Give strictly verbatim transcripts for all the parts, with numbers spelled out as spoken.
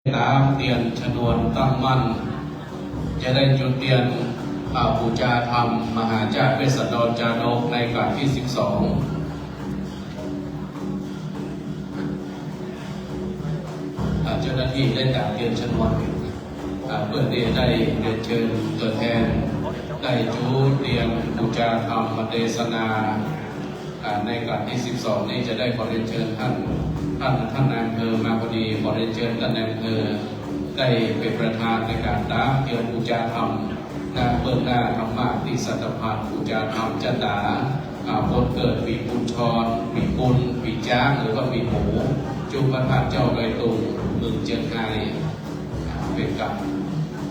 ต๋ามเตียนชนวนตั้งมั่น จะได้จุดเตียน อ่า ปู๋จาธรรม มหาจ้าเวสสันดรจาดกในกัณฑ์ตี้สิบสอง อ่า เจ้าหน้าตี้ได้ต๋ามเตียนชนวน อ่า เปื้อตี้ได้เรียนเจิญตั๋วแตน ได้จุดเตียนปู๋จาธรรมเตสนา อ่า ในกัณฑ์ตี้สิบสองนี้จะได้ขอเรียนเจิญต้าน ต้าน ต้านนายอำเภอมาพอดี ขอเรียนเจิญต้านนายอำเภอได้เป๋นประธานในก๋านต๋ามเตียนปู๋จาธรรม ณ เบื้องหน้าธรรมาภิสัตภัณฑ์ปู๋จาธรรมจ๊ะต๋า อ่า คนเกิดปีกุญชร ปีกุล ปีจ๊าง หรือว่าปีหมู จุ๊พระธาตุเจ้าดอยตุง เมืองเจียงไฮ้ อ่า เป๋นกัณฑ์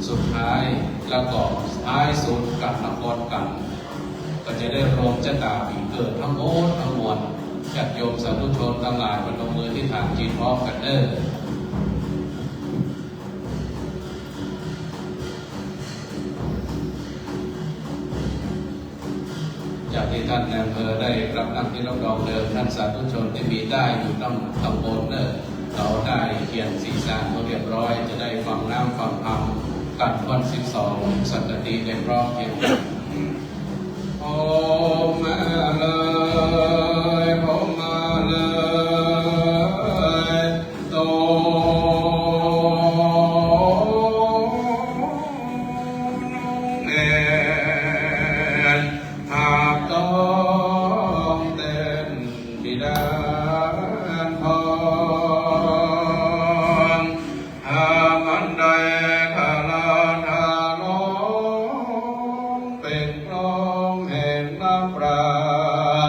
สุดท้าย แล้วก็ท้ายสุดกัณฑ์นครกั๋น ก็จะได้รวมจ๊ะต๋าปี๋เกิดตังหมดตังมวล ญาติโยมสาธุชนตังหลาย ปนมมืออธิษฐานจิตพร้อมกั๋นเน่อ จากตี้ต้านนายอำเภอได้ปรับนั่งตี้รับรองเดิม ต้านสาธุชนตี้มีได้อยู่ตัง ตังบนเน่อ เฮาได้เขียนศีรษะก็เรียบร้อย จะได้ฟังน้ำฟังธรรมกั๋นวันสิบสอง สังฆะตี้ได้พร้อมเพียงกั๋น พร้อมมาเลย พร้อมมาเลย ตรงแอ่น หาบต้องเต้นปีดานพอง หามันได้คาราธาร้องเป๋นกลองแห่งนักปรา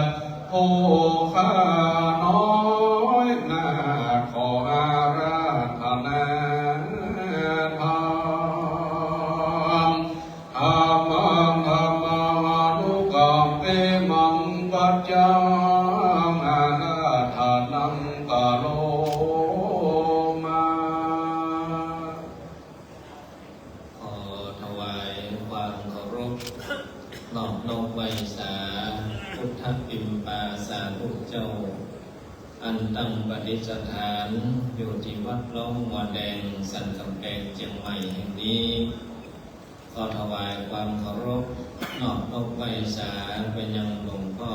ชญ์ ผู้ข้าน้อยนาขออาราธนาธรรม ธัมมัง ธัมมานุกัมปิมัง ปัจจังอาราธนังกะโรมา ขอถวายความเคารพ นอบนกไหว้สา พุทธปิมปาสาธุเจ้า อันตั้งประดิษฐานอยู่ตี้วัดล้อมงัวแดง สันก๋ำแปง เจียงใหม่แห่งนี้ ขอถวายความเคารพ นอบนกไหว้สาไปยังหลวงพ่อ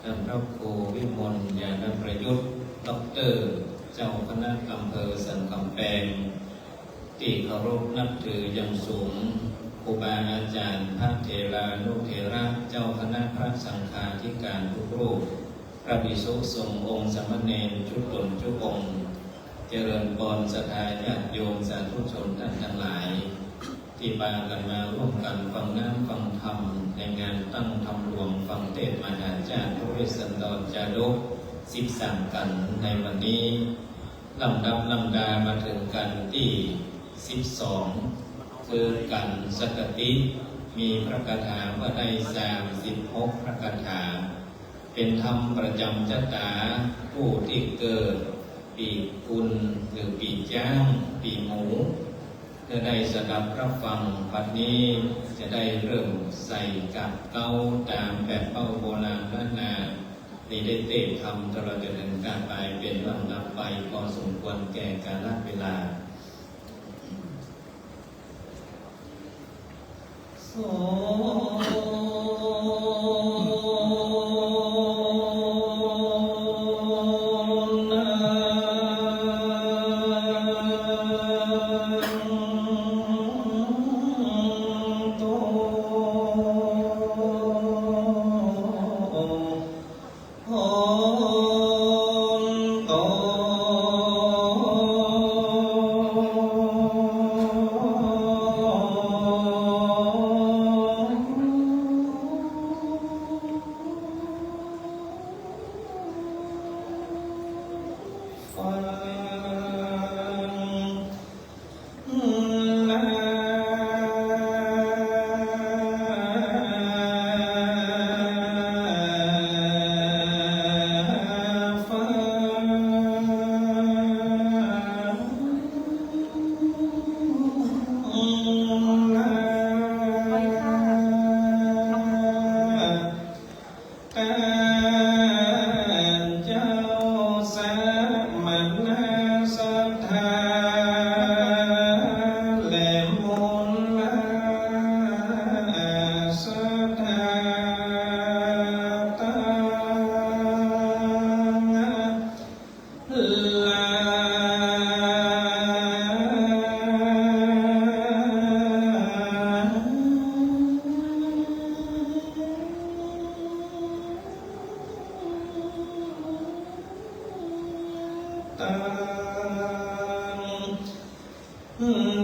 ท่านพระครูวิมลญาณประยุทธ์ ด็อกเตอร์ เจ้าคณะอำเภอสันก๋ำแปง ตี้เคารพนับถืออย่างสูง ครูบาอาจารย์พระเถรานุเถระ เจ้าคณะพระสังฆาธิการทุกรูป พระภิกษุสงฆ์องค์สามเณรทุกต๋นทุกองค์ เจริญปอนศรัทธาญาติโยมสาธุชนท่านตังหลาย ตี้ปากั๋นมาร่วมกั๋นฟังน้ำฟังธรรมในงานตั้งธรรมหลวงฟังเตสน์มหาจ้าเวสสันดรจาดกสิบสามกั๋นในวันนี้ ลำดับลำดามาเถิงกั๋นตี้สิบสอง คือกั๋นสังฆะตี้ มีพระคาถาว่าได้สามสิบหกพระคาถา เป๋นธรรมประจ๋ำจ๊ะต๋า ผู้ตี้เกิดปีกุล หรือปีจ๊าง ปีหมู เมื่อได้สดับรับฟัง บัดนี้จะได้เริ่มใส่กับเก๊าต๋ามแบบเบ้าโบราณล้านนา นี่ได้เตศน์ธรรมตลอดจนเถิงก๋านไปเป๋นลำดับไป พอสมควรแก่กาลเวลา สอง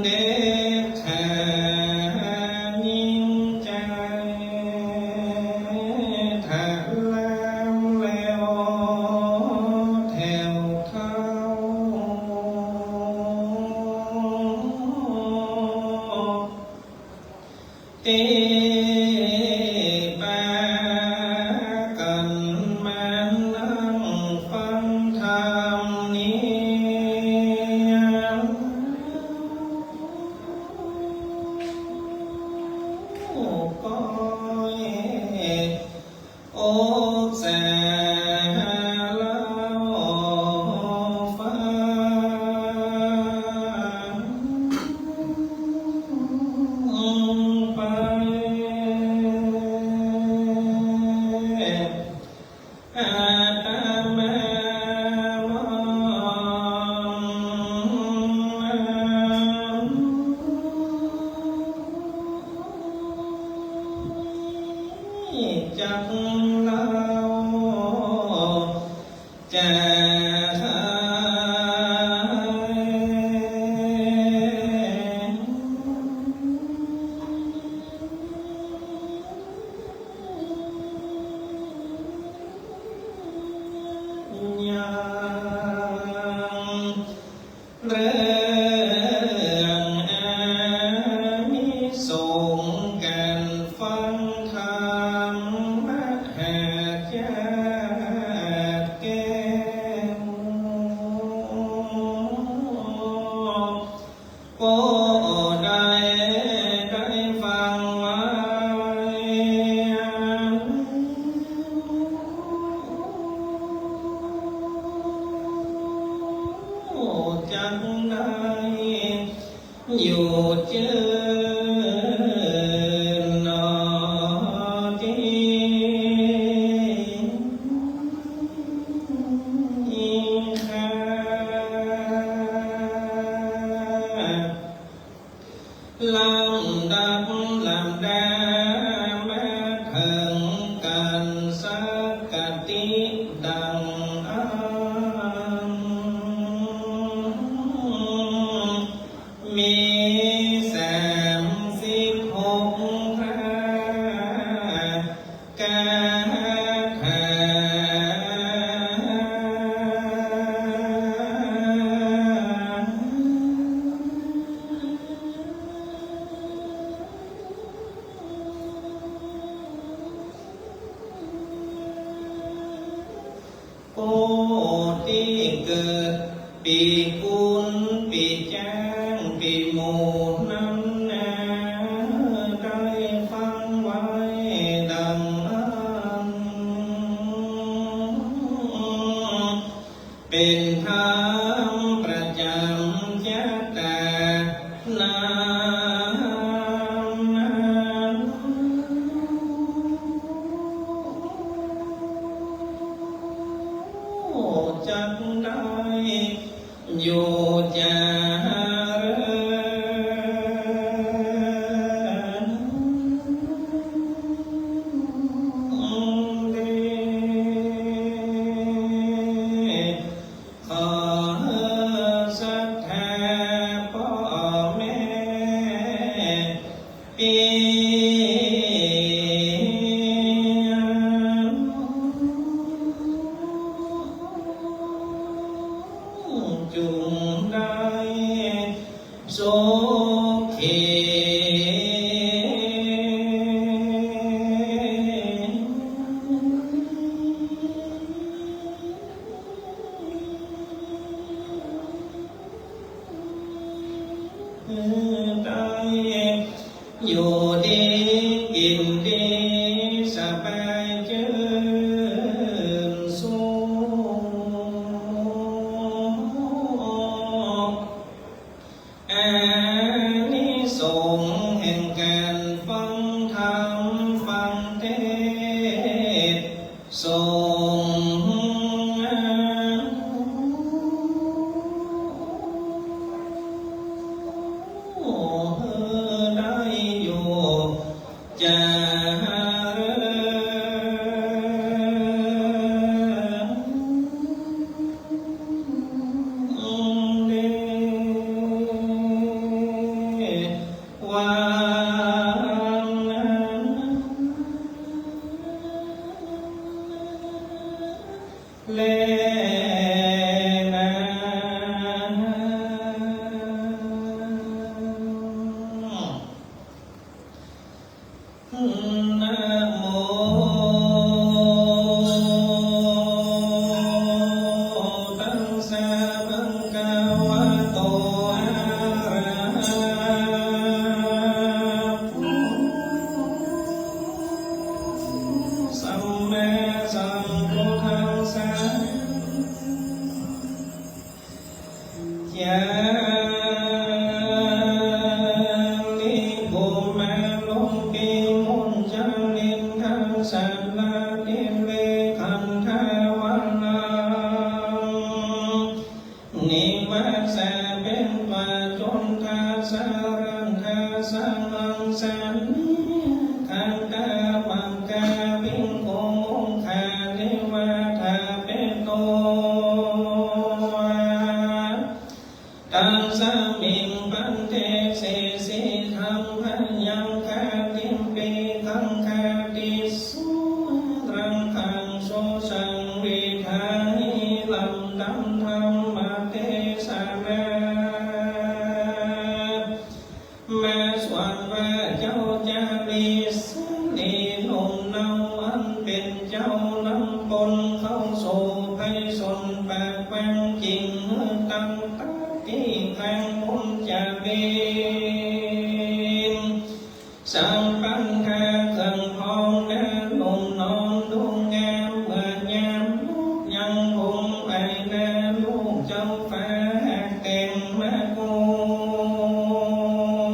เดชายิ่งใจ๋ ถ้าลามแล้วแถวเฒ่า ตี้ปากั๋นมานั่งฟังธรรมนี้ ก็ โอสาลาฟังไป อาตมา จักเล่าจา ยัง เรื่องอานิสงส์ก๋านฟังธรรมมหาชาติแก้ว ผู้ใดได้ฟังไว้ จักได้ อยู่จื้นหนอตี้ข้า ลำดับลำดามาเถิงกัณฑ์สักกะติดังอั้น มีสามสิบหกพระคาถา ผู้ตี้เกิดปี๋กุลปี๋จ๊างปี๋หมูนั้นนา ได้ฟังไว้ดังอั้น เป๋นธรรมประจ๋ำชะตา นั้น จักได้อยู่เจริญ ขอศรัทธาป้อแม่ปี้จุ่งได้ สุขี ได้อยู่ดีกิ๋นดี สบายจื้นสุข อานิสงส์แห่งก๋านฟังธรรมฟังเทศน์สงฆ์ ได้อยู่ จุนทาสารังคาสหังสานิคันตามังกาภิกขุมุคคาเทวาทาเปโต ตัสสมิงปันเทเสสีธัมมยังคาติมปีขังคาติสุรังคังสุสังวิทาหิรันตังธัมมเตสนา มาสวดว่าเจ้าจารีสลีหนุ่มเนาอันเป๋นเจ้า นำคนเข้าสู่ไพศาลปากแกว้งจิ่งหื้อตังตั๊กตี้แคว้นมุจจาลี สัมปันคาเครื่องพองนานุ่มนอมดูงาม เมื่อยามลุกยังคงไปนาลูกเจ้าฟ้าหากแต่งมาก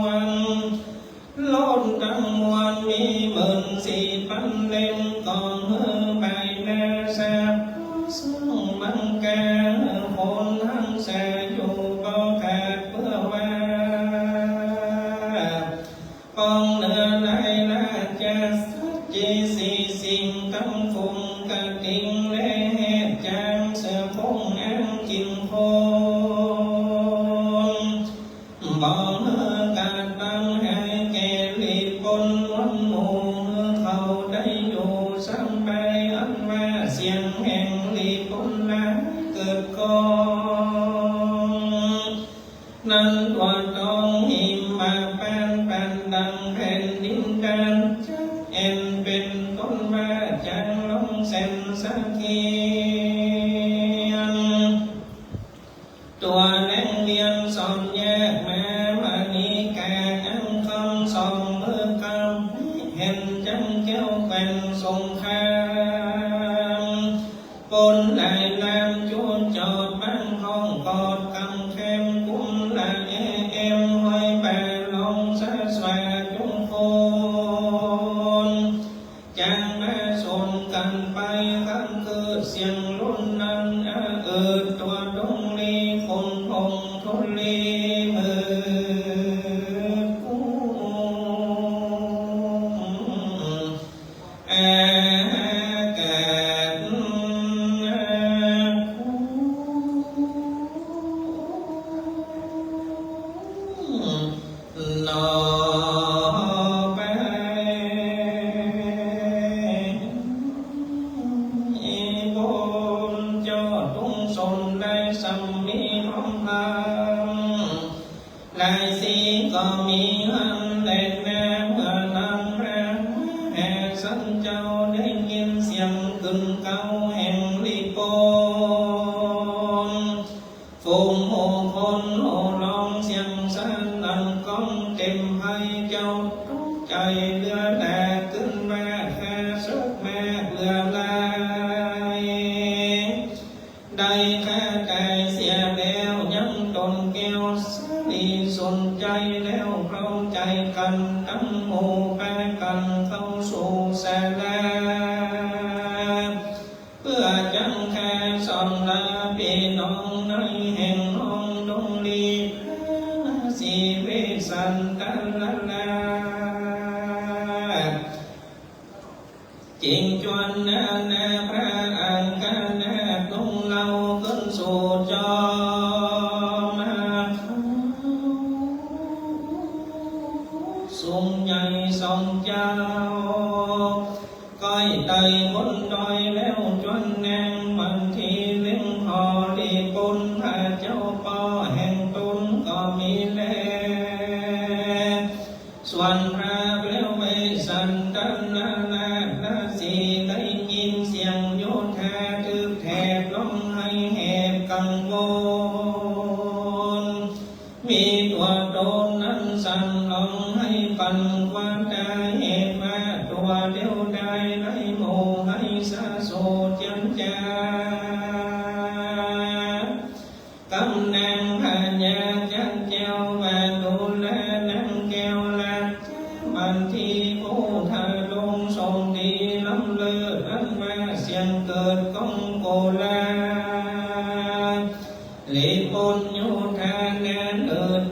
วน ล้นตังมวลมีหมื่นสี่ปันเล่ม ก่อหื้อใบหน้าสรรพซึ่งมังกา คนหังสาอยู่บ่ขาดเปื้อว่า ปองเหนือลายราชสัจจีสี่สิ่ง ตังฝูงกระติ่งและแฮดจาง เสือโคร่งอ้างกิ๋นคน บ่หื้อกัดตังหายแก่ลีปน มวลหมู่หื้อเขาได้อยู่สำบาย อันว่าเสียงแห่งลีปนหลายเกิดก้อง นั้นทั่วท้องหิมพานต์ ปานดังแผ่นดินแดน จักแอ่นเป๋นต้นว่าจางลงแสนสะเขียน ตัวแหลงเวียนสอนแยกมหามณีกา อั้งคำสองมือกำเห็นจังแก้วแก่นสงคราม ปนหลายลามจูจอดบ้างห้องกอดกำแคม กุมละแอแอมห้อยบาลองสะสวาจุงคน จางมาสนกั๋นไป คันคือเสียงรุ่นนั้น อาเอิดตัวดงลี คนพงธุลีมือ อากาศ หนอไป บนเจ้าตุงสนได้สำมีน้อมธรรม หลายสีก็มีหั้นแลนา เมื่อนั้นพระมหาสันเจ้าได้ยินเสียงกึ่นเกาแห่งลีปน ฝูงหมู่คนโห่ร้องเสียงสนั่นก้องเต็มไพ เจ้าตกใจ๋เหลือหลา กึ้นว่าข้าเสิกมากเหลือหลาย ได้ข้าต๋ายเสียแล้ว ยังต๋นแก้วสลีสนใจ๋แล้ว พร้อมใจ๋กั๋นตังหมู่ปากั๋นเข้าสู่ศาลา เปื้อจังข้าสอนลาปี้น้องในแห่งห้องดงลี พระนสีเวสสันตะนาราช จิ่งจวนนานาพระอังคณาถ นุงเหล่าขึ้นสู่จอมมาเขาสูงใหญ่สองเจ้า ก้อยไต่บนดอยแล้วจวนแนง วันที่เล็งหอลีปน พระเจ้าป้อแห่งต๋นก็มีแล ส่วนพระเปลวเวสสันตะนาราชสีได้ยินเสียงโยธาตึกแถบร้องไห้แหบกังวล มีตั๋วต๋นนั้นสั่นร้องไห้ปั่นกว้าต๋าย เหตุว่าตั๋วเดียวดายในหมู่ไห้สาโสจันจา กำนางพญาจันแก้วมาดูแลนางแก้วราชา วันที่ผู้ทาลงทรงดีล้ำเลิศ อันว่าเสียงเกิดก้องโกลา ลีปนโยธานาเนิด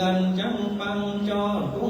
ၸၢင်ႈပၢင်ႇၸေႃႇ တုင်းယၢင်ႈယႂ်ႇ ယိုၼ်ႈသွင်ႇ တဵမ်ၸုမ်းႁွင်ႈႁိမ်းမႃးပၢၼ် မိင်ႇၵႃႇသင်ႇၶႃႇၼိရုၼ်ႇထင်ႇၵႃႇ လုၼ်ႇလႃႇၼင်ႇ လုင်းၶၢၼ်ႇၸဝ်ႈပီႈ လဝ်ႈတင်းသွင်ၼႆႉ မိူၼ်ၼိူဝ်ၼႂ်းလူမ်း ဢၼ်ႁၼ်ပႃး ၸူမ်းၸႂ်ၸေႃႇ ၶိုၼ်းမူၺ်ႉမွတ်ႇ မေႃးလႃႇၼႃႇ လွင်ႈၵၢၼ်မႃး ၸွင်ႇပေႃးႁိူၼ်းလႆႈ တူၵ်းပွင်ႇလူႇၵုမ်ႇ လႅဝ်ၵေႃႈ လူင်းၵၼ်တႅင်ႇ လူၺ်ႈႁေႃႇၶဵၼ်ၵႃႈပၼ် လူၺ်ႈၾႃႉထဵင်ၶူမ်း ႁိုဝ်ၸီႇဝိတ်ႉ ၸူမ်းမူၺ်ႉမွတ်ႇ ပေႃးႁိူၼ်းလွတ်ႈတၢင်းတၢႆ ၸဝ်ႈမိူင်းတင်းလၢႆ ပွင်ၵႃႈတမ်းတူတ်ႈ ၶဝ်ၶိဝ်ႈၶူတ်ႇ ဝၼ်းလဝ်ႈ ပေႃးလီၶပ်ႉသွင်ႇရႃႇၼီႇ မႃးယူႇပႃႈၼၼ်ႉၵေႃႈ ဢႅဝ်ႇလႃႇသဝ်ႇဝႅင်ႇႁႃ ယင်းႁႃလႃႇ လုၵ်ႈမႆႈၵၼ် မႄႈတႆးလီပႃႈမႃး လဵင်ႉသွင်ႇလႃႇ တင်းၵူႈၵူႈပီႈၼႆႉၵေႃႈ ယူႇသမ်ႉပႆႇၵူႈတီႈၼႆႉ ႁႃၵမ်လင်ႁွတ်ႈလႆႈ ထမ်းႁွတ်ႈလႆႈ မူႇယူႇထႃႈ ဝၼ်းၼႆႉ သွင်ႇရႃႇ ပီႈၼွင်ႉ ၸင်ႇထုၵ်ႇတွင်း ဢုၼ်ႇထႃႇလႆႈ ၸင်ႇၶၢတ်ႇၸႂ်တႃႉ ပႃႇမေႃႇၼၼ်ႉဝႃႈ ၸင်ႇလႆႈၶိုၼ်ႈမိူင်းၸရေး သူၼ်ၼၢင်းရႃႇၸႃႇမၼ်ႇထီႇ လႆႈငိၼ်းၽြႃးရႃႇသီႇၵၢဝ်ႇ တၢင်းဢၼ်ၼၼ်ႉၵေႃႈ လဵင်ႉတီႈသၢၼ်မူႇသေၼႃႇ လႄႈ ပုၼ်ႇယူႇထႃႇ မီးပေႃႈၼွႆႉယႂ်ႇ ပဵၼ်ထွႆႈလုင်းငၢမ်း ၼၢင်းၵေႃႈ ႁူႉၵႂၢမ်းဝႃႈ သေၼႃႇတူၼ် တႄႇၵွၼ်ႇ ၸင်ႇလူမ်ႉလဝ်ႈ ယင်းမွၼ်းၸွင်ႇႁူႉ ပေႃးႁိူဝ်ႈတူင်ႇၸႂ် ၵူဝ်သၼ်ႇတူင်ႇၸိၼ်ႇ တႄႇၵုင်ႇဝေႇတၼႃႇ ၸိင်ႇၵႃႈဝႃႈ ၽြႃးတႄႇ ၽြႃးၸွမ်ႁူႉ ယႃႇလႆႈသၼ်ႇတင်ႇ ၼႂ်းပႃႇရမီႇ တူၼ်ၸဝ်ႈထႃႇၼၼ်ႉ သွႆႈသတိ သမ်ႇပၼ်ႇၺုၺ်ႇၺၢၼ်ႇ ပေႃးထႃႈၸင်ႇၼၼ်ႉ သင်ၶၢမ်ႈပူၼ်ႉၸၢၵ်ႇ ဢုင်ႇၵႃႇသူင်ႇသၢင်ႈသေလႄႈ ၶဝ်ႈသူႇဝဵင်းၵႅဝ်ႈ ၼႄႇလပၢင်ႇ ၶႃႈသတ်းလႆႈပဵၼ်မၢၼ်ႈလႆႈ ၵေႃႈၸင်ႇပၢႆႈပႃႇရမီႇၸၼ်ႉလႄႈ ၽြႃးမႁႃႇသၼ်ႇတႃႇရသီႇ လႆႈၾင်ၼၢင်းမၼ်ႇထီႇ ၵဝ်ႇၵႄႇၸဝ်ႈၵေႃႈဝႃႈ ၵမ်းၼၼ်ႉမီးတႄႉ ပေႃးၽိတ်းၶူၼ် ၸဵင်ႇၸူၼ်ၼၢင်းၶိုၼ်ႈသူႇမၼ်ႇၼႃႇသႃႇတႃႇ ႁိုဝ်ႁၢၼ်ႇထၼ်ႇယႃႇမၼ်ႈတဵင်ႈ ပေႃးၶွၼ်ႈၵဵင်ႇၵဵင်ႇၶၢင်ႈ ၵေႃႈမီးဝၼ်းၼၼ်ႉလႄႈ မိူဝ်ႈၼၼ်ႉ ၽြႃးၽူႈပၢၼ်ႇ သူၼ်ၸႂ်ၽၢၼ်ႇၽႅဝ် ၵေႃႈၸႃႇၵမ်လူၺ်ႈၼၢင်းၵႅဝ်ႈလၢတ်ႈ ၸႃႇၽုမ်ႇသတိဝႃႈ ၵူႈပီႈၸင်ႇၽၢၼ်ႇၽၢႆ ၶဝ်ႈပႆၵွၼ်ႇ ၼိူဝ်ၸဝ်ႈၽွၼ်းတူၺ်းပႆ သူၼ်လၢၼ်ႁၵ်ႉလူင်ဝႆႉ တင်းၵူႈၵွႆး ၶဝ်ႈသူႇပႆလင် ၸိင်ႇရီႇၽၢႆႇၽၢၼ်ႇ ၶဝ်ႈသူႇယၢင်ႈတီႈယူႇ ရဝေႇသၼ်ႇတရၢတ်ႈ ရသီႇလႄႈ ႁိူၼ်းယွၼ်းမီးတၢင်းၵဝ်ႇ ပဵၼ်တၢင်းလဝ်ႈပေႃးသွင် မႁႃႇသၼ်ႇတူဝ်ႇ ၽြႃးမႁႃႇသၼ်ႇၸဝ်ႈ ၵမ်းၼၼ်ႉ ၼေႃႈ ၼေႃႈ ရၢတ်ႈၸႃႇမၼ်ႇထီႇ လမ်းပိူင်ၼႆႉ ၶိုၼ်ႈလေႃး မႃးပေႃးၸဝ်ႈယွတ်ႈသူၼ်ၸႂ် ၸင်ႇၵၢင်ႈၵႆမႃး သူႇၼႂ်းၵႅဝ်ႈၵူႈသႃႇလႃႇ ႁၼ်ၽြႃးပိတႃႇထိရၢတ်ႈ ယွၼ်းၼႆႉ ၺႃးတဵဝ်းမႃး ၵေႃႈယုၵ်ႉမိုဝ်းသႃႇတႄႇ ပႃႇတႃႇၸၼ်ႇၸႃႇ တေႃႇသဵင်ဝႃႈ ၶႃႈတႄႇ ၽြႃးၽူႈပၢၼ်ႇၸဝ်ႈ ၶွႆႈၶႃႈၼႃႈၼွႆႉမၢတ်ႈထီး ၶႃႈလူင်ၵေးသီး မူၼ်ႈၵဝ်ႇ ၶေႃႈဝႆႉတိၼ်ပေႃႈၸဝ်ႈ ၸွၵ်းတၢင်းၵွင်ႈႁၢတ်ႇ တင်းသွင်ၼမ်ႉတႃၼွင်ႉ လႆတေႃႇလုၵ်ႈၶွင်ပေႃႈသေၼႄႁႃ တူၼ်ၵႅဝ်ႈပေႃႈၽၼ်းယႃး ၸင်ႇၽႃႇသၼ်ႇလႆႈ သိူင်ႇလုၵ်ႈတႃႇဝရုၼ်ႇလႄႈ ၸဝ်ႈတင်းသွင်ပီႈၼွင်ႉ ၸဝ်ႈယင်းပေႃးသုၵ်ႈသဝ်းဢၼ်လႂ် ပေႃး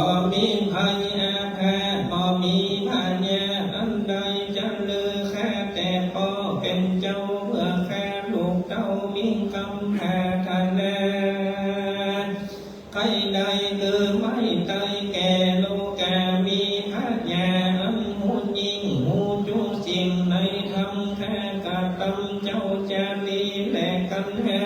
မီးၽယႃႇထၢတ်ႈ ပေႃးမီးၽယႃႇထၢတ်ႈဢၼ်လႂ် ၸႃႉလိူဝ်ၶႃႈ ป้อเป๋นเจ้า เปื้อข้าลูกเต้ามีกำปรารถนา ใค่ได้คือไม้ไตรแก่โลกา มีผญาอันฮู้ยิ่งฮู้จุสิ่งในธรรม ข้ากระตำเจ้าจารีแลกัณหา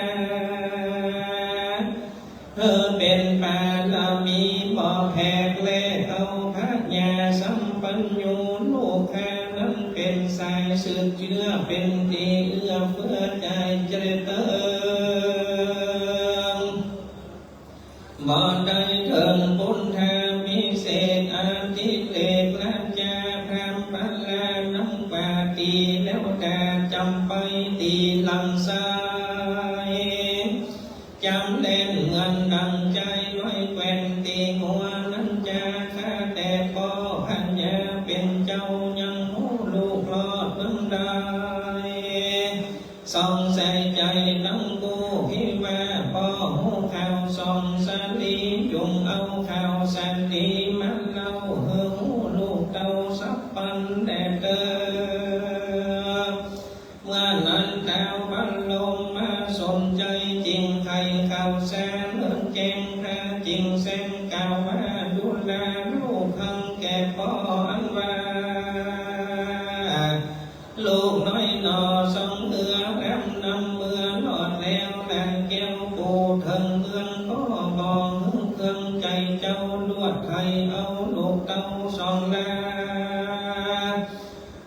หื้อเป๋นปารมีบ่แผก แลเอาผญาสัมปัญญู ลูกข้านั้นเป๋นสายสืบเจื้อ เป๋นตี้เอื้อเฟื้อใจ๋เจริญ บ่ได้เถิงปุณณาวิเศษ อดิเรกราชาพราหมณ์ปลา นำกว่าตี้แล้ว แต่จ๋ำไปตี้หลังซ้าย จ๋ำแล่นเหมือนดังใจ๋ น้อยแกว่นตี้หัวนั้นจา ข้าแต่ป้อผญาเป๋นเจ้า ยังฮู้ลูกรอดเมืองใด ส่องใสใจ๋ตังกู้ ตี้ว่าป้อฮู้ข่าวส่องสาลี จุ่งเอาข่าวสาลีมาเล่า หื้อฮู้ลูกเต้าสักปันแด่เต๊อะ เมื่อนั้นท้าวพระพรหมมาสนใจ๋ จึงไขข่าวสารแจ้ง พระจึงแสดงกล่าวว่า ดูราลูกเฮาแก่ป้ออันว่า ลูกน้อยหนอ ส่องเฮือแหลมนำเมือรอดแล้ว แลแก้วปูเถิงเมือง ป้อบ่หื้อเคืองใจ๋เจ้า ลวดไถเอาลูกเต้าส่องลา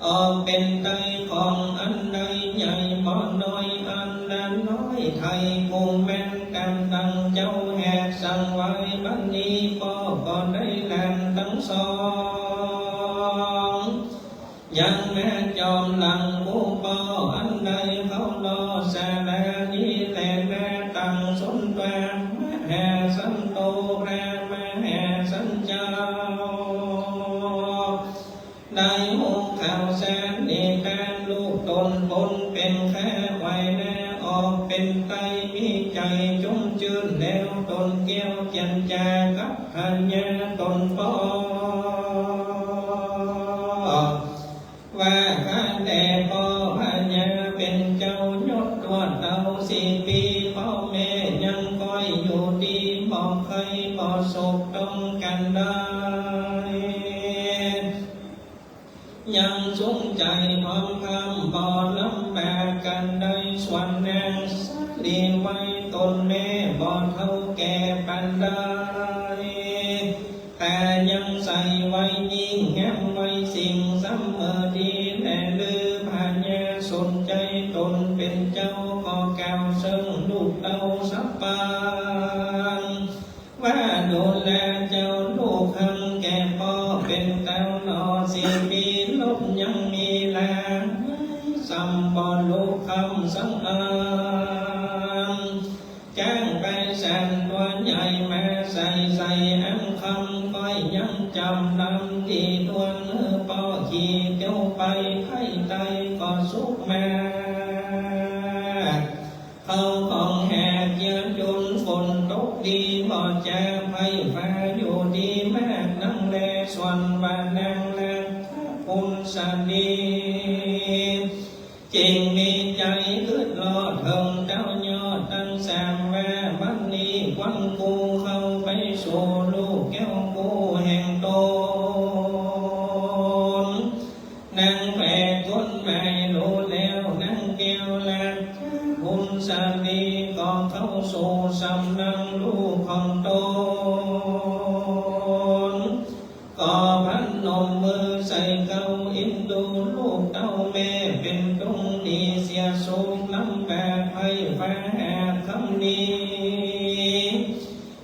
ออกเป๋นไตรของอันใดใหญ่บ่น้อย อันละน้อยไถกุมแม่น ต๋ามดังเจ้าแหกสั่งไว้ บัดนี้ป้อก็ได้หลานตังสอง ยังแม้จอมหลังผู้ป้อ อันใดเขารอสารานี้แล มาตังสนตวามหาสันโต พระมหาสันเจ้า ได้ฮู้ข่าวสารนิทานลูกต๋นปนเป๋นข้า ไหว้หน้าออกเป๋นไตร มีใจ๋จุ่มจื้นแล้ว ต๋นแก้วเจียรจากับผญาต๋นป้อ ว่าข้าแต่ป้อผญาเป๋นเจ้ายศตวดเต้าสี่ปี๋ ป้อแม่ยังก้อยอยู่ดี บ่ใค่บ่สุขต้องกันใด ยังสุขใจ๋พร้อมพร่ำบ่ลำบากกันใด ส่วนนางสาลีไหว้ต๋นแม่บ่เฒ่าแก่ปานใด แต่ยังใสไว้ยิ่ง งามไว้สิ่งเสมอดี แลลือผญาสนใจ๋ต๋นเป๋นเจ้า ก็กล่าวเซิ่งลูกเต้าสักปัน ว่าดูราเจ้าลูกเฮาแก่ป้อเป๋นเต้าหนอ สี่ปี๋ลบยังมีลา ส่ำบ่ลูกคำสังอัน จ้างไปสันตั๋วใหญ่มาใส่ ใส่อันคำ ก้อยยังจ๋ำลำตี้ถ้วน หื้อป้อขี่เตียวไป ใค่ไตรก็สุขมา เข้าของแหกเยือนจุน ฝนตกดีบ่จา ไพร่ฟ้าอยู่ดีมากนักแล ส่วนว่านางราชกุลสาลี จึงมีใจ๋กึ๊ดลอเถิงเต้ายอดตังสามว่า บัดนี้ควั้นกู้เข้าไปสู่ลูกแก้วกู้แห่งต๋น นางแผลก้นไม้รู้แล้ว นางแก้วราชกุลสาลี ก็เข้าสู่สำนักลูกของต๋น ก็พนมมือใส่เกล้า อินดูลูกเต้าแม่ เป๋นตุ๊งหนีเสียสุข ลำบากไพร่ฟ้าหากคำนี้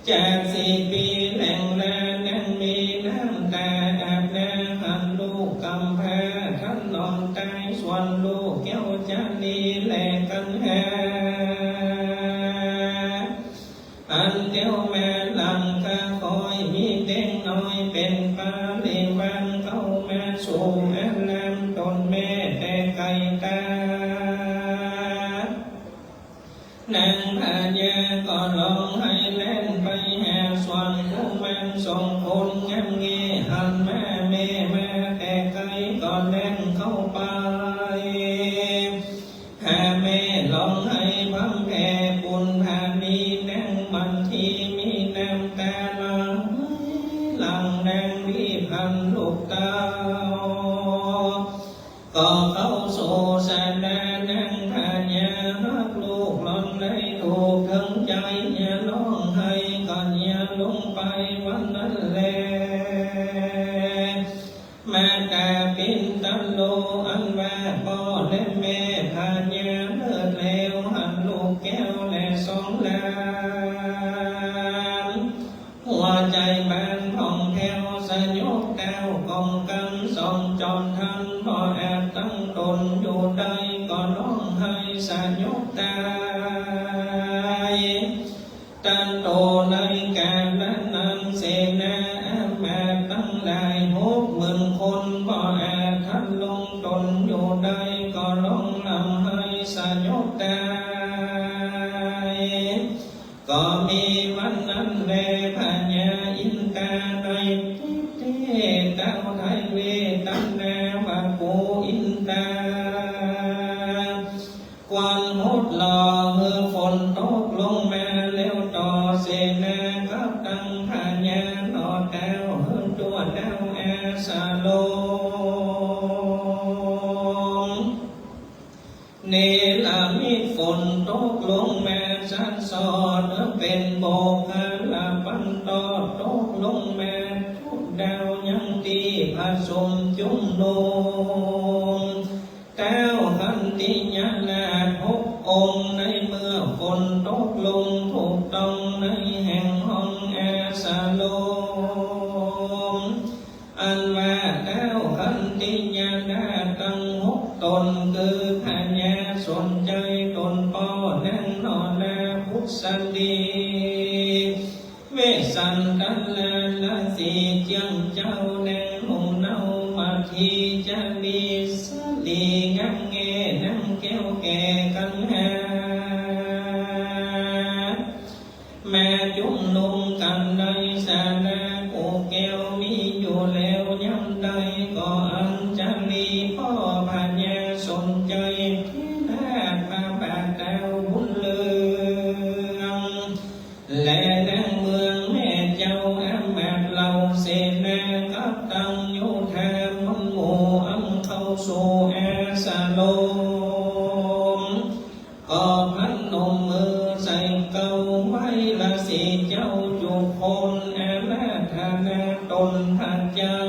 จากสี่ปี๋แหล่งลา นางมีน้ำต๋าอาบหน้า หันลูกก๋ำพร้า ถนอมต๋าย ส่วนลูกแก้วจารีแลกัณหา อันเตียวมาหลังข้าคอย มีเต๊งน้อยเป๋นปาริวาร เข้ามาสู่อารามต๋นแม่แต่ไก๋ต๋า นางผญาก็ฮ้องไห้แล่นไปหา ส่วนกุมารสองคนงามแง่ หันมาแม่มาแต่ไก๋ ก็แล่นเข้าไป โสสะดา นางพญาฮักลูกหล่อนได้ถูกเถิงใจ๋ เหียฮ้องไห้ก็เหียลงไปวันนั้นแล มาตาปินตะโล อันว่าป้อและแม่พญาเลิศแล้ว หันลูกแก้วแลสองหลาน หัวใจ๋บานผ่องแผ้ว สยบเกล้ากล่อมกำ สองจอมทันบ่อาจตั้งต๋นอยู่ได้ ก็ฮ้องไห้สยบต๋าย ตันโตในกาละนั้น เสนาอามาตย์ตังหลายหกหมื่นคน บ่อาจทันลงต๋นอยู่ได้ ก็ฮ้องร่ำไห้สยบต๋าย ก็มีวันนั้นแล พญาอินตาในทิเต เต้าไท้เวตันนาว่า กูอินตา ควรหดหล่อหื้อฝนตกลงมาแล้วต่อ เสนากับตังพญาหน่อเกล้า หื้อจั่วดาวอาสาลม เนรมิตฝนตกลงมาซัดซอด เป๋นโบกขะละปันตอด ตกลงมาจุดาวยังตี้ผะสมจุมนุม เต้าขันติยราชหกองค์ ในเมื่อฝนตกลงถูกต้องในแห่งห้องอาสาลม อันว่าเต้าขันติยราชตังหกต๋น คือพญาสนชัยต๋นป้อ นางหน่อนาพุทธสตรี เวสสันตะลาลาสีเจื้องเจ้า นางหนุ่มเนามาที จะมีสะหลีงามแง่ นางแก้วแก่กัณหา มาจุมนุมกั๋นในศาลากู่แก้วมีอยู่แล้ว ยามใดก็อัญชลีป้อพญาสนชัย เถราชพระบาทเต้าบุญเรือง และนางเมืองแม่เจ้าอามาตย์เหล่า เสนากับตังโยธามนหมู่ อันเข้าสู่อาสาลม ก็พนมมือใส่เกล้าไหว้ราศีเจ้าจุกคน อาราธนาต๋นพระเจ้า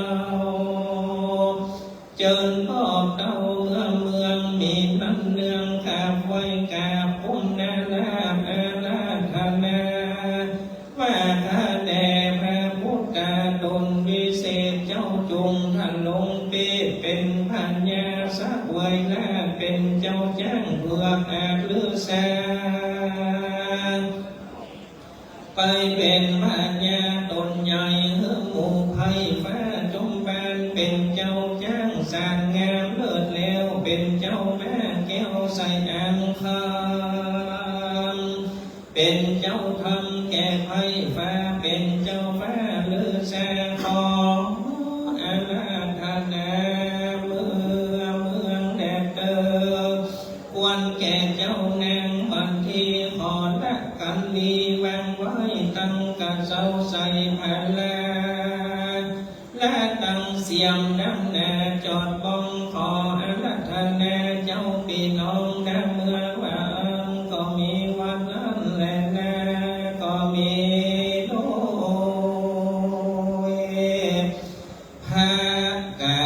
เจิญป้อเต้าเมือง เมืองมีน้ำเนือง กราบไหว้กราบปุณณาราธนา อาราธนา ว่าข้าแต่พระพุทธาต๋นวิเศษเจ้า จุ่งทรงเปรตเป๋นพญาเสวยราชย์ เป๋นเจ้าจ๊างเผือกอาจฤๅษา ไปเป๋นพญาต๋นใหญ่ หื้อหมู่ไพร่ฟ้าจอมบาน เป๋นเจ้าจ๊างสง่างามเลิศแล้ว เป๋นเจ้าม้าแก้วไส้อังคาร เป๋นเจ้าธรรมแก่ไพร่ฟ้า เป๋นเจ้าฟ้าฤๅษา ขออาราธนาเมือง เมืองแดดเตอ ควรแก่เจ้านางวันที ขอละกัณฑ์นี้วางไว้ตังกระเซ้าใส่ผาลา และตังเสียมน้ำหนาจอดบ้อง ขออาราธนาเจ้าปี้น้องดาเมืองว่าอั้น ก็มีวันนั้นแลนา ก็มีโดยผะก๋า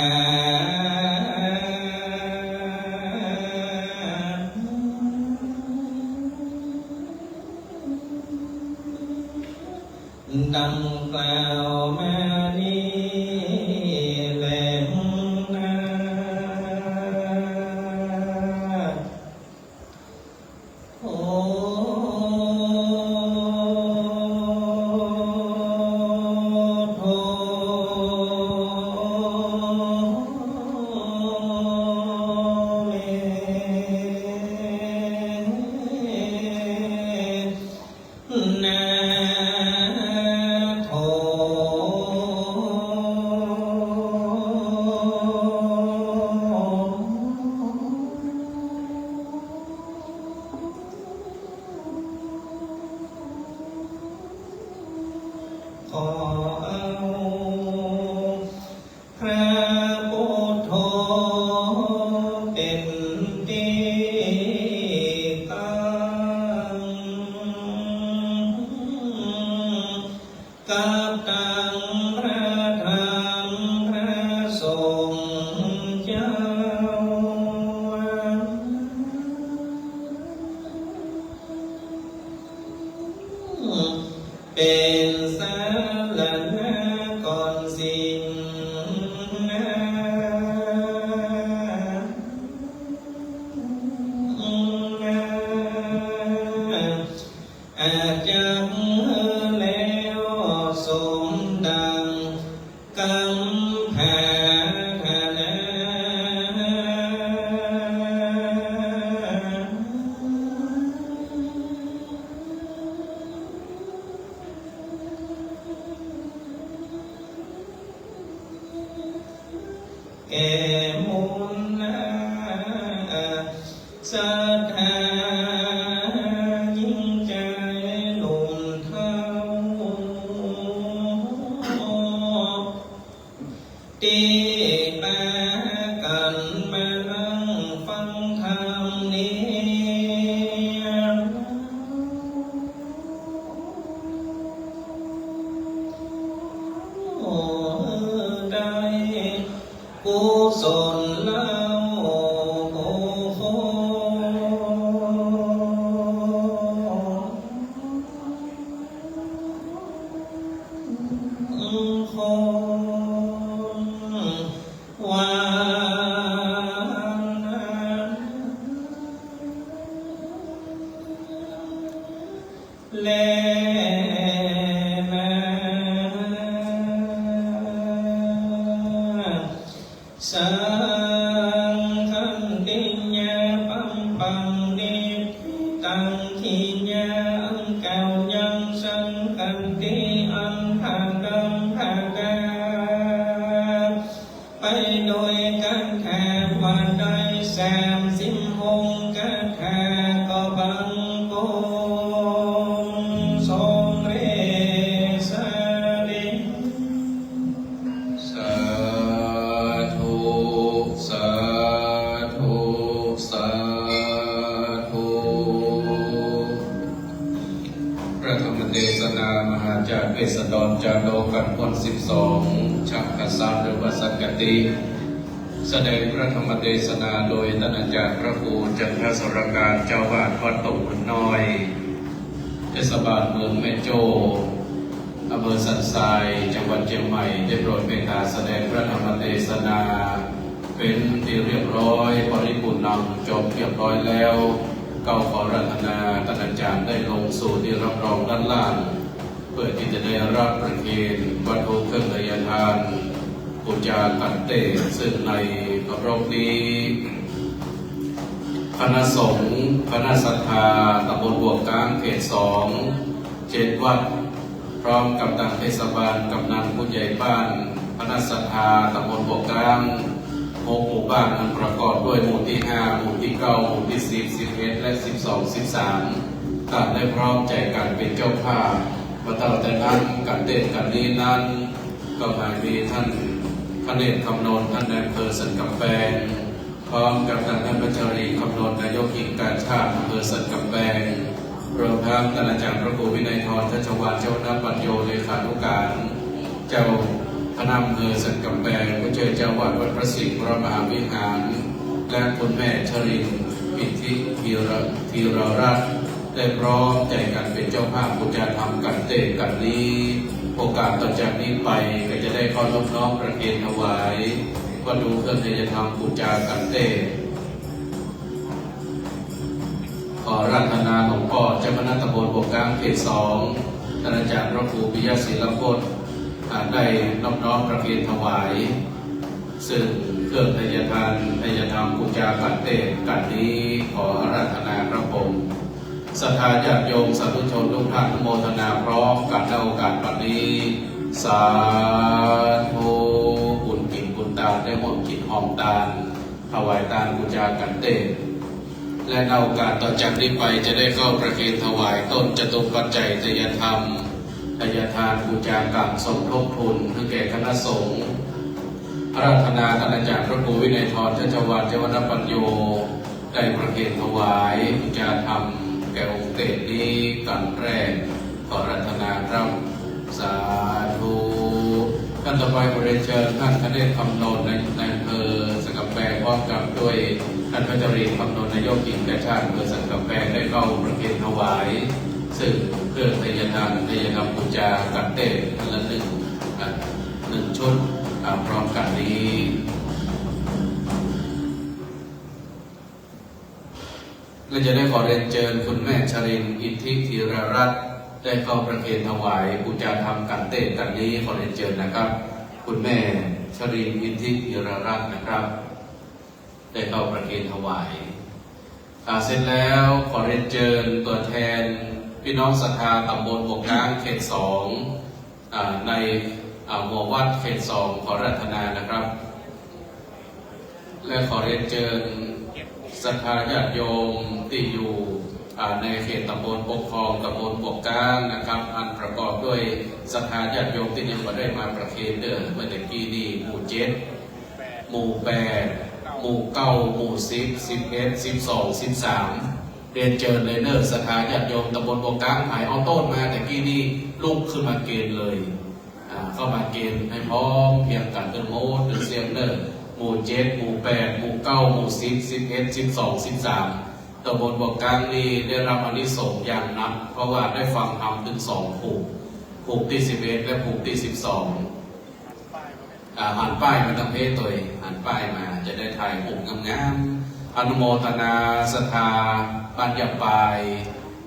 ดังกล่าวมานี้แลนา โอโทเม นาโถ เป็นสรณะก่อนสิ้นนา อาจจักแล้วสมดังกำปรารถนา แก่มนต์นา ศรัทธายิ่งใจ๋หนุ่มเฒ่า ตี้ปากั๋นมานั่งฟังธรรมนี้ ได้ กุศลเล่า คงวา แลนา สังขันติญาปัมปัง นิฏฐิตัง กิริยาอันกล่าวยังสังขันติอันผาดำผาดา ไปโดยคาถาว่าได้สามสิบหกคาถา ก็บังคมสมเร็จสำเร็จ สาธุ สาธุ สาธุ พระธรรมเทศนามหาจารย์เวสสันดรจาโร กันพ่นสิบสอง ชักกะสัตว์ หรือว่าสังคติ แสดงพระธรรมเทศนาโดยต้านอาจารย์พระครูจันทสรการ เจ้าอาวาสวัดโต๊ะขุนน้อย เทศบาลเมืองแม่โจ้ อำเภอสันทราย จังหวัดเจียงใหม่ ได้โปรดเมตตาแสดงพระธรรมเทศนา เป๋นตี้เรียบร้อย บริบูรณ์ จบเรียบร้อยแล้ว ก็ขออาราธนาต้านอาจารย์ได้ลงสู่ตี้รับรองด้านล่าง เปื้อตี้จะได้ฮับประเคนวัตถุเครื่องไทยทาน ปู๋จากั๋นเตศ ซึ่งในเคารพนี้ คณะสงฆ์ คณะศรัทธา ตำบลบวกก๊าง เขตสอง เจ็ดวัด พร้อมกับตางเทศบาล กำนัน ผู้ใหญ่บ้าน คณะศรัทธา ตำบลบวกก๊าง หกหมู่บ้าน อันประกอบด้วยหมู่ตี้ห้า หมู่ตี้เก้า หมู่ตี้สิบ สิบเอ็ด และสิบสอง สิบสาม ต่างได้พร้อมใจ๋กั๋นเป๋นเจ้าภาพ มาตั้งแต่นั้น กั๋นเตศกั๋นนี้นั้น ก็หมายมีต้านคเนศ คำนนท์ ต้านนายอำเภอสันกำแปง พร้อมกับต้านพัชรี คำนนท์ นายกหญิงกาชาดอำเภอสันกำแปง รวมทั้งต้านอาจารย์พระครูวินัยธร ทัชวาล เจ้าคณะปัญโญ เลขานุการ เจ้าคณะอำเภอสันกำแปง ผู้ช่วยเจ้าอาวาสวัดพระสิงห์วรมหาวิหาร และคุณแม่ชรินทร์ ปินทิธีร ธีรรัตน์ ได้พร้อมใจ๋กั๋นเป๋นเจ้าภาพปู๋จาธรรมกั๋นเตศกั๋นนี้ โอกาสต่อจากนี้ไปก็จะได้เข้านอบน้อมประเคนถวาย วัตถุเครื่องไทยทานปู๋จากั๋นเตศ ขออาราธนาหลวงป้อเจ้าคณะตำบลบวกก๊างเขตสอง ต้านอาจารย์พระครูปิยะศิลพจน์ อ่า ได้นอบน้อมประเคนถวาย ซึ่งเครื่องไทยทาน ไทยทานปู๋จากั๋นเตศกั๋นนี้ ขออาราธนาครับผม ศรัทธาญาติโยมสาธุชนทุกท่านอนุโมทนาพร้อมกั๋น ณ โอกาสบัดนี้ สาธุ บุญกิ๋นบุญตาน ได้ร่วมกิ๋นร่วมตาน ถวายตานปู๋จากั๋นเตศ และณ โอกาสต่อจากนี้ไปจะได้เข้าประเคนถวายต้นจตุปัจจัยไทยทาน ไทยทานปู๋จากราบสมทบทุน หื้อแก่คณะสงฆ์ อาราธนาต้านอาจารย์พระครูวินัยธร ทัชวาล เจ้าคณะปัญโญ ได้ประเคนถวายปู๋จาธรรมแก่องค์เตศนี้กั๋นแรก ขออาราธนาครับ สาธุ ต้านต่อไปขอเรียนเจิญต้านคเนศ คำนนท์ ใน ในอำเภอสันกำแปง พร้อมกับด้วยต้านพัชรี คำนนท์ นายกหญิงกาชาดอำเภอสันกำแปง ได้เข้าประเคนถวาย ซึ่งเครื่องไทยธรรม ไทยธรรมบูชากัณฑ์เตศน์คนละหนึ่ง อ่า หนึ่งชุด อ่า พร้อมกั๋นนี้ และจะได้ขอเรียนเชิญคุณแม่ชรินทร์ อิทธิธีรรัตน์ ได้เข้าประเคนถวายบูชาธรรมกัณฑ์เตศน์กั๋นนี้ ขอเรียนเชิญนะครับ คุณแม่ชรินทร์ อิทธิธีรรัตน์นะครับ ได้เข้าประเคนถวาย อ่า เสร็จแล้วขอเรียนเชิญตัวแทนพี่น้องศรัทธาตำบลบวกก๊างเขตสอง อ่า ใน อ่า หัววัดเขตสอง ขออาราธนานะครับ และขอเรียนเชิญศรัทธาญาติโยมตี้อยู่ อ่า ในเขตตำบลปกครองตำบลบวกก๊างนะครับ อันประกอบด้วยศรัทธาญาติโยมตี้ยังบ่ได้มาประเคนเด้อ เมื่อตะกี้นี้หมู่เจ็ด หมู่แปด หมู่เก้า หมู่สิบ สิบเอ็ด สิบสอง สิบสาม เรียนเชิญเลยเน่อ ศรัทธาญาติโยมตำบลบวกก๊าง ใผเอาโต้นมาตะกี้นี้ ลุกขึ้นมาเกณฑ์เลย อ่า เข้ามาเกณฑ์หื้อพร้อมเพียงกั๋นตึงหมดตึงเสี้ยงเน่อ หมู่เจ็ด หมู่แปด หมู่เก้า หมู่สิบ สิบเอ็ด สิบสอง สิบสาม ตำบลบวกก๊างนี้ได้รับอานิสงส์อย่างนัก เพราะว่าได้ฟังธรรมตึงสองผูก ผูกตี้สิบเอ็ด และผูกตี้สิบสอง อ่า หันป้ายมาตางเพจตวย หันป้ายมา จะได้ถ่ายรูปงามๆ อนุโมทนาศรัทธาบ้านยาปาย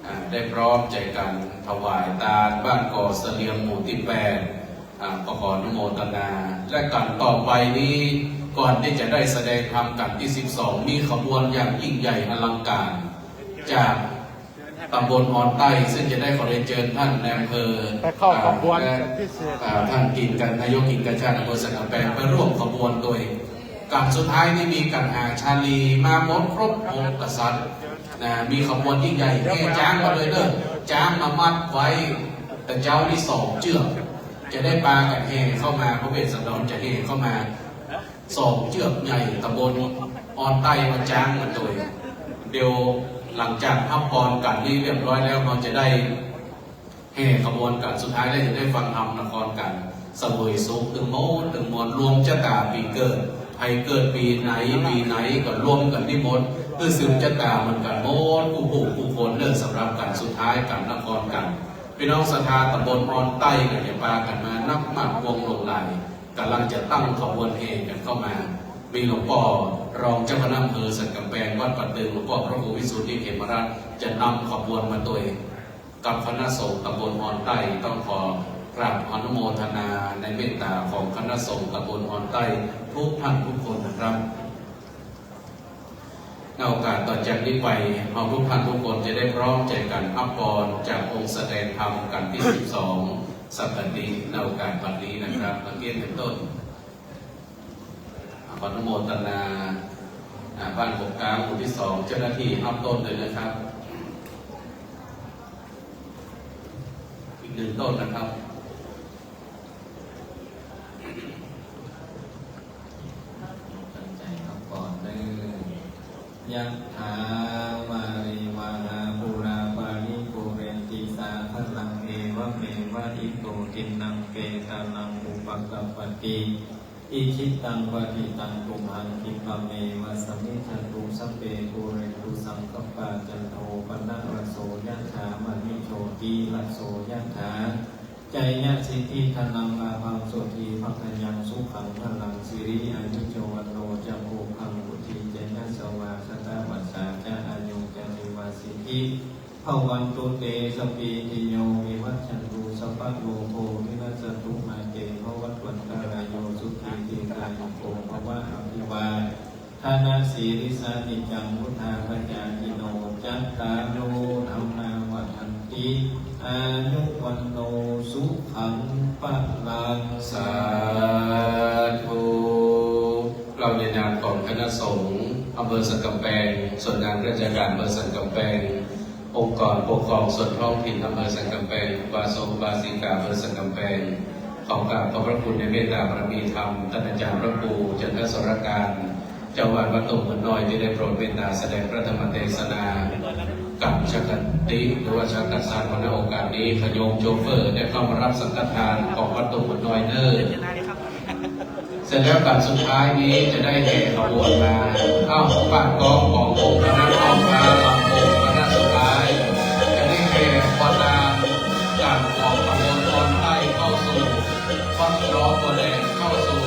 อ่า ได้พร้อมใจ๋กั๋นถวายตานบ้านก่อเสลียงหมู่ตี้แปด อ่า ก็ขออนุโมทนา และกั๋นต่อไปนี้ ก่อนตี้จะได้แสดงธรรมกั๋นตี้สิบสอง มีขบวนอย่างยิ่งใหญ่อลังการ จาก ตำบลออนใต้ ซึ่งจะได้ขอเรียนเชิญท่านนายอำเภอ ไปเข้าขบวน อ่า และ กันตี้สิบเอ็ด อ่า ท่านกิ่งกัญ นายกกิ่งกัญชาติอำเภอสันกำแปง ไปร่วมขบวนตวย กั๋นสุดท้ายนี่มีกั๋นหาชาลีมาหมดครบองค์กษัตริย์นะ มีขบวนยิ่งใหญ่ แห่จ๊างมาเลยเน่อ จ๊างมามัดไว้ แต่เจ๊านี่สองเจื้อก จะได้ปากั๋นแห่เข้ามา พระเวสสันดรจะแห่เข้ามา สองเจื้อกใหญ่ตำบลออนใต้มาจ๊างกั๋นตวย เดี๋ยวหลังจากฮับปอนกั๋นนี่เรียบร้อยแล้ว เฮาจะได้แห่ขบวนกั๋นสุดท้าย และจะได้ฟังธรรมนครกั๋น เสวยสุขตึงหมดตึงมวล รวมจะต๋าปี๋เกิด ใผเกิดปี๋ไหนปี๋ไหนก็รวมกั๋นตี้หมด เพื่อสืบจะต๋าเหมือนกั๋นหมด กู้ผู้กู้คนเน่อ สำหรับกั๋นสุดท้ายกั๋นนครกั๋น พี่น้องศรัทธาตำบลออนใต้ก็จะปากั๋นมานักมากวงหลงหลาย ก่ำลังจะตั้งขบวนแห่กั๋นเข้ามา มีหลวงป้อรองเจ้าคณะอำเภอสันกำแปง วัดป่าตึง หลวงป้อพระครูวิสุทธิเขมราช จะนำขบวนมาตวย กับคณะสงฆ์ตำบลออนใต้ ต้องขอกราบอนุโมทนาในเมตต๋าของคณะสงฆ์ตำบลออนใต้ทุกท่านทุกคนนะครับ ในโอกาสต่อจากนี้ไป เฮาทุกท่านทุกคนจะได้พร้อมใจ๋กั๋นฮับปอนจากองค์แสดงธรรมกั๋นตี้สิบสอง สักกั๋นตี้ ในโอกาสบัดนี้นะครับ เมื่อกี้เป็นต้น ขออนุโมทนา อ่า บ้านบวกก๊างหมู่ตี้สอง เจ้าหน้าตี้ฮับต้นเลยนะครับ อีกหนึ่งต้นนะครับ ตั้งใจ๋ฮับปอนเน่อ ยัตถา วาริวาหาปูรา ปาริปูเรนติ สาคารัง เอวะเมวะ อิโต ทินนัง เปตานัง อุปะกัปปติ อิจฉิตัง ปัตถิตัง ตุมหัง ขิปปะเมวะ สะมิชฌะตุ สัพเพ ปูเรนตุ สังกัปปา จันโท ปะนะระโส ยัตถา มะณิ โชติระโส ยัตถา จายะสิทธิ ธนัง ลาภัง โสติ ภักขยัง สุขัง พลัง สิริ อายุ จะ วัณโณ จะ โภคัง วุฒิ จะ ยะสะวา สะตะวัสสา จะ อายุ จะ จีวา สิทธิ ภะวันตุ เต สะ ปีติ โย วิวัชชันตุ สัพพะโรโค วินัสสันตุ มา เต ภะวัตวันตะราโย สุขี ทีฆายุโก ภะวะ อะภิวาทะนะสีลิสสะ นิจจัง วุฑฒาปะจายิโน จัตตาโร ธัมมา วัฑฒันติ อายุ วัณโณ สุขัง พลัง สาธุ เฮาในนามของคณะสงฆ์อำเภอสันกำแปง ส่วนงานราชการอำเภอสันกำแปง องค์กรปกครองส่วนท้องถิ่นอำเภอสันกำแปง อุบาสกอุบาสิกาอำเภอสันกำแปง ขอกราบขอบพระคุณในเมตตาบารมีธรรม ท่านอาจารย์พระครูจันทสรการ เจ้าอาวาสวัดต้งเหมือนน้อย ที่ได้โปรดเมตตาแสดงพระธรรมเทศนา กับฉักกะติ หรือว่าฉักกะสัน ในโอกาสนี้ ขะโยมโชเฟอร์ได้เข้ามารับสังฆทานของวัดต้งเหมือนน้อยเน่อ เสร็จแล้วการสุดท้ายนี้จะได้แห่ขบวนมา เอ้า ปาดกลองของวงคณะกลองฟ้าลำโพงคณะสุดท้าย จะได้แห่ขบวน น้อมตัวเองเข้าสู่